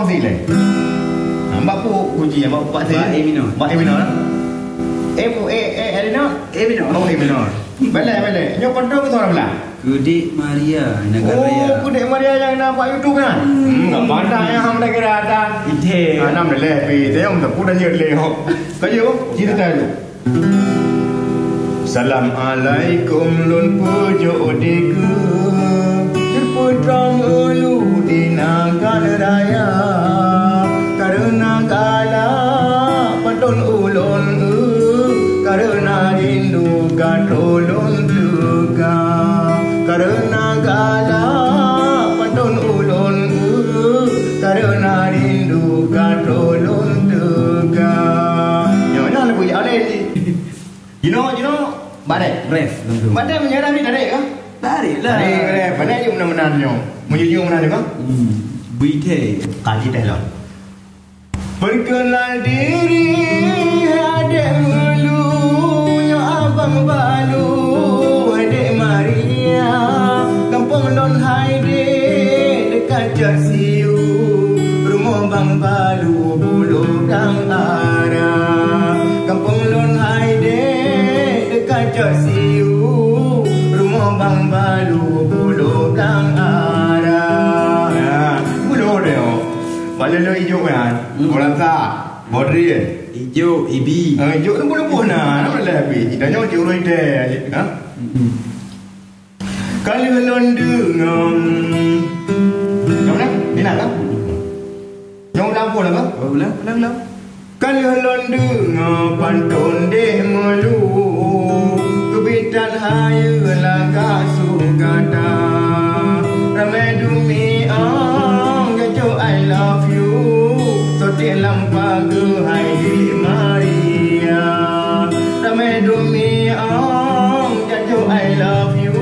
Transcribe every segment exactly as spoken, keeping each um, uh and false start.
Sileng. Ha, bak peue kunci, bak, bak sileng? Bak A minor. Bak A minor, ha? A, A, A, A minor? A minor. Oh, A minor. Balek, balek. Nyoe kontrol keu suara belah. Keudiek Maria, Nagara Raya. Oh, Keudiek Maria nyang na bak YouTube nyan? Hmm, enggak pandai nyang ham lagèe rata. Ide. Ha, nam lé, pi, tayong tak udah nyet lé ho. Ka jeuet, cerita dulu. Salam alaikum lôn peujok dikeue, teupeutrang ulu di Nagara Raya. Kareuna galak paton ulôn, eu, kareuna rindu ka trok lôn teuka. Kareuna galak paton ulôn, eu, kareuna rindu ka trok lôn teuka. Nyoe na lagu jak alai jih. Jinoe, jinoe, badai. Ref, langsung. Badai meunyoe rami tarék kah? Tarék lah. Tarék, ref. Badai jeuet meunan-meunan nyoe. Meunyoe jeuet meunan nyoe kah? Hmm. Bui thé. Kaji teh lom. Perkenal diri, adék Meulu, nyoe abang Balu, adék Maria. Gampông lôn hai dék, deukat Cot Siu, rumoh bang Balu, Bulo Blang Ara. Gampông lôn hai dék, deukat Cot Siu, rumoh bang Balu, Bulo Blang Ara. Nah, Bulo deh, oh. Bak lôn ijok nyan, hmm, boh lasa, boh drien. Ijok, ibi. Ah, ijok tu bunoe-bunoe na, nama lé ibi. Kita nyoe ijok ureueng ideh, ha? Hmm. Ka lheueh lôn deungoe. Nyang mana? Minat kah? Nyang ulang pun apa? Oh, ulang, ulang, ulang. Ka lheueh lôn deungoe pantôn deh Meulu, keubiet that hayeue lagak su gata. Ramé dumi ong jaco I love you, soe tiek lam pageue hai dek Maria. Ramé dumi ong jaco I love you,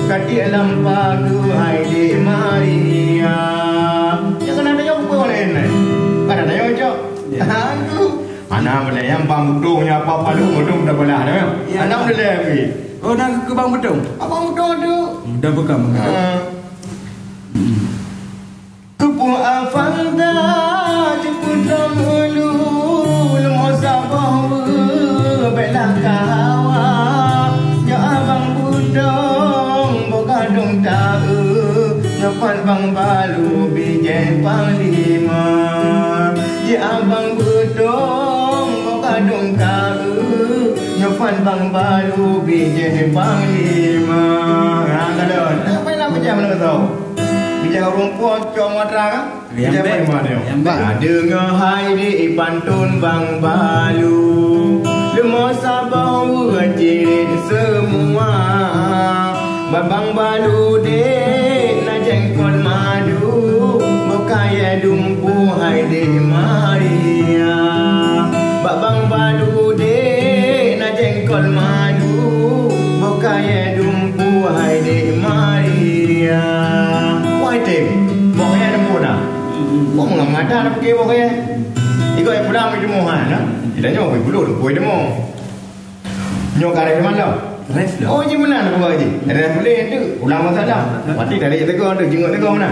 ka tiek lam pageue hai dek Maria. Nyang keunan tanyoe peue laén nyan? Keunan tanyoe cok. Ya. Aduh. Hana boleh nyang bang Butong nyang apa-apa lu, Butong dah belah dah. Ya. Hana boleh lagi. Oh, nak ke bang Butong? Abang Butong tu. Dah bekam. Ha. Hmm. Keupeue Avanda jipeutrang ulu, leumo saboh weue bela kawa. Nyoe abang Butong boh gadong taeu, nyoe pat bang Balu bijéh panglima. Ji abang Butong boh gadong taeu, nyoe pat bang Balu bijéh panglima. Ha, kalon. Apa yang nak pecah mana kau tahu? Bijéh ureueng po cok matra kan? Nyang bèk. Nyang bèk. Ka deungoe hai dek pantôn bang Balu, leumo saboh weue cirit seumua. Bak bang Balu dek na jengkot madu, boh kayèe dumpeue hai dek Maria. Bak bang Balu dek na jengkot madu, boh kayèe dumpeue hai dek Maria. Wahai tem, boh kayèe dumpeue na. Boh meungamata na pike boh kayèe. Ikot pulang meuteumèe ha na. Kita nyoe bui bulu tu bui teumèe. Nyoe ka ref teuma lom. Ref lom. Oh, ji meunan aku bagi. Ref boleh tu. Ulang masalah. Mati tadi tegur tu, jenguk tegur mana?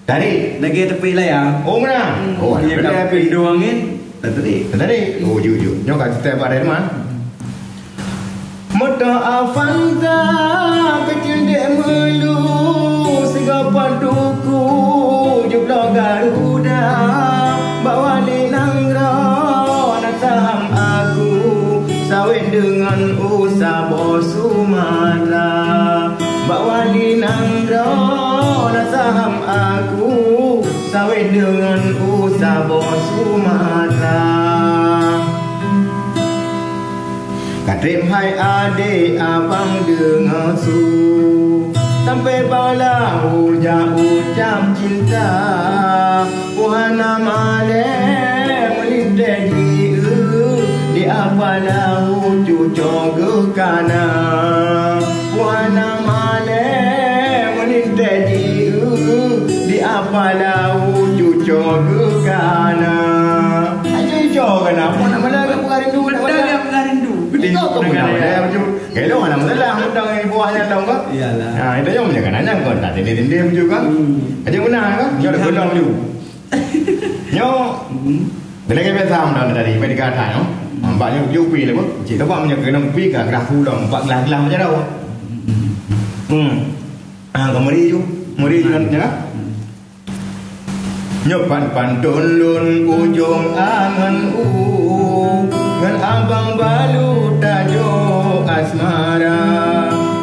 Tadi. Lagi tepi layar. Oh, mana? Hmm. Oh, ada. Pintu angin. Tadi. Tadi. Oh, jujur. Nyoe ka kita pada teman. Moto Avanza keucil dek Meulu, sigoe pat duku jubloe Garuda. Bak wali nanggroe na saham aku, sawét deungon u saboh Sumatra. Bak wali nanggroe na saham aku, sawét deungon u saboh Sumatra. Ka trép hai adek abang deungoe su, sampai bak lahu jak ucap cinta. Peue hana malèe meulintèe jieu, di apa lahu cucoe geuh kana. Peue hana malèe meulintèe jieu, di apa lahu cucoe geuh kana. Hai cucoe kana, peue hana malèe geuh peue rindu, peue rindu. Betul, kau pernah malèe, betul. Kalau hana masalah, hutang di bawah nyan tau kah? Iyalah. Ha, itu yang punya kana nyan kau tak tindih-tindih betul kah? Hmm. Aja guna kah? Nyoe dah guna dulu. Nyoe, hmm, lagèe biasa meunan tadi, bèk dikata nyoe. Bak nyoe jok pi lé, Bu. Cit. Coba meunyoe keuneuk pi ka grah tulông, bak glah-glah macam tu. Hmm. Ah, ka meuri ju, meuri ju nyan, ya. Nyoe pan pantôn lôn ujông angan u, ngon abang balu tajok asmara.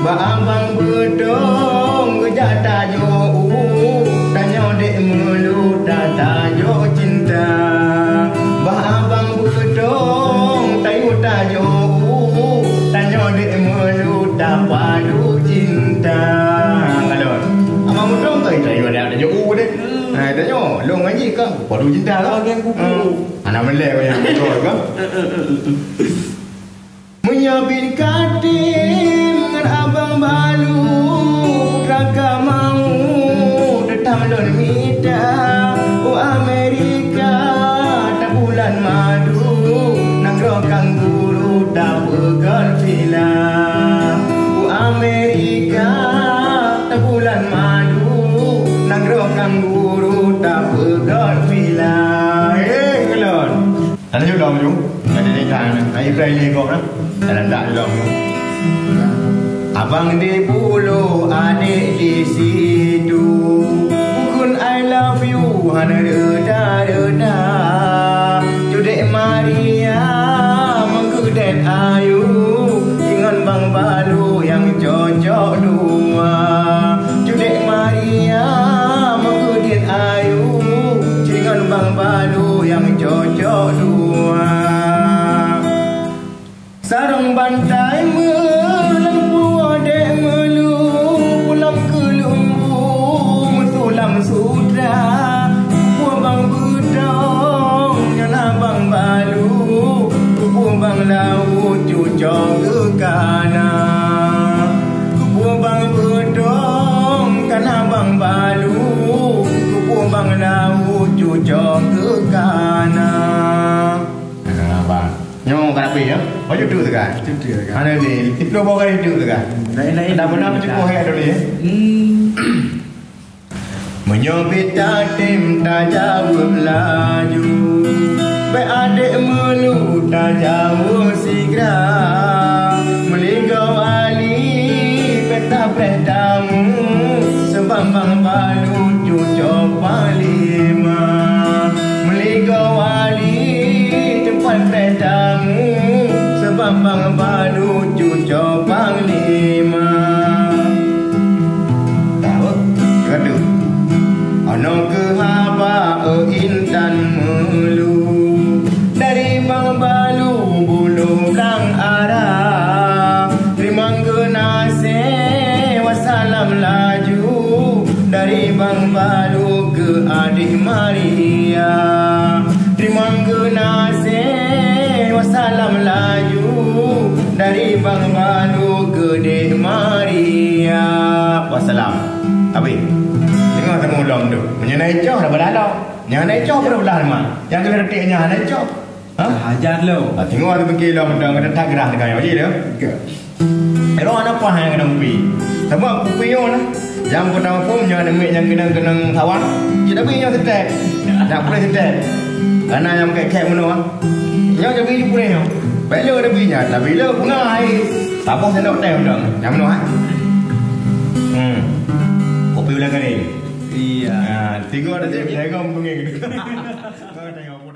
Bak abang beutông geujak tajok u, tanyoe dek meulu ta-, tajok cinta. Bak abang beutông tayue tajok u, tanyoe dek meulu tapadu cinta. Kalon. Abang beutông tayue tajok u deh. Hai, tanyoe, lôn ngaji kan, padu cinta kan? Bagian kuku. Hmm. Anak melek kau yang beutôi kan? Meunyoe bin Katim ngon Abang Balu, putra ka mau, teutab lôn mita u Amerika, tabulan madu, nanggroe kang guru tapeugöt vila. U Amerika, tabulan madu, nanggroe kang guru tapeugöt vila. Eh, kalon. Ada juga ujung. Ada ni kan. Ai Ibrahim ni kok dah. Dalam tak juga ujung. Abang di pulo, adek di situ. Bukon I love you hana reda-reda. Cudek Maria mengkeudeh ayu, ingon Bang Balu nyang cocok dua. Cudek Maria mengkeudeh ayu, ingon Bang Balu nyang cocok dua. Sarong bantai meulampu adek meulu, pulang keu lumbu meusulam sutra. Kupueng bang beutông nyan abang balu, kupueng bang laôt cucok geukana. Kupueng bang beutông kana bang balu, kupueng bang laôt cucok geukana. Ha, bah. Nyoe ka habéh, ya. Baju tu teuka. Itu dia kan. Mana ni? Itu bawa itu teuka. Lain-lain. Dah pernah bercukup hai tu ni, ya? Hmm. Meunyoe bita tem tajaweueb laju, bèk adek meulu tajaweueb sigra. Meuligoe wali peta preh tamu, seubang bang balu cucok panglima. Meuligoe wali teumpat preh tamu, seubang bang balu cucok panglima. Tahu? Kata. Ono keu haba intan meulu dari bang balu bulu blang ara. Teurimong geunaséh wassalam laju dari bang balu keu adek Maria. Teurimong geunaséh wassalam laju dari bang balu keu dek Maria. Wassalam. Habéh. Tengok temu ulôn tu. Meunyoe na icoh dah bala lom. Nyang na icoh pun dah bala lom. Nyang kena retik nyang na icoh. Ha? Hajat lo. Ah, tengok tu pikir lo, mudang kena tagrah dengan nyoe je lo. Ke? Ero anak pah yang kena kupi. Sebab kupi nyoe lah. Yang pertama pun nyoe ada mic yang kena kena kawan. Dia tapi nyoe setek. Tak boleh setek. Karena yang pakai kek menua. Nyoe jadi pulih nyoe. Baik lo ada binya, tapi lo pungai. Saboh sendok teh mudang. Yang menua. Hmm. Kopi ulang kali. Iya. Ha, tiga ada je, saya kau mungkin. Kau tengok.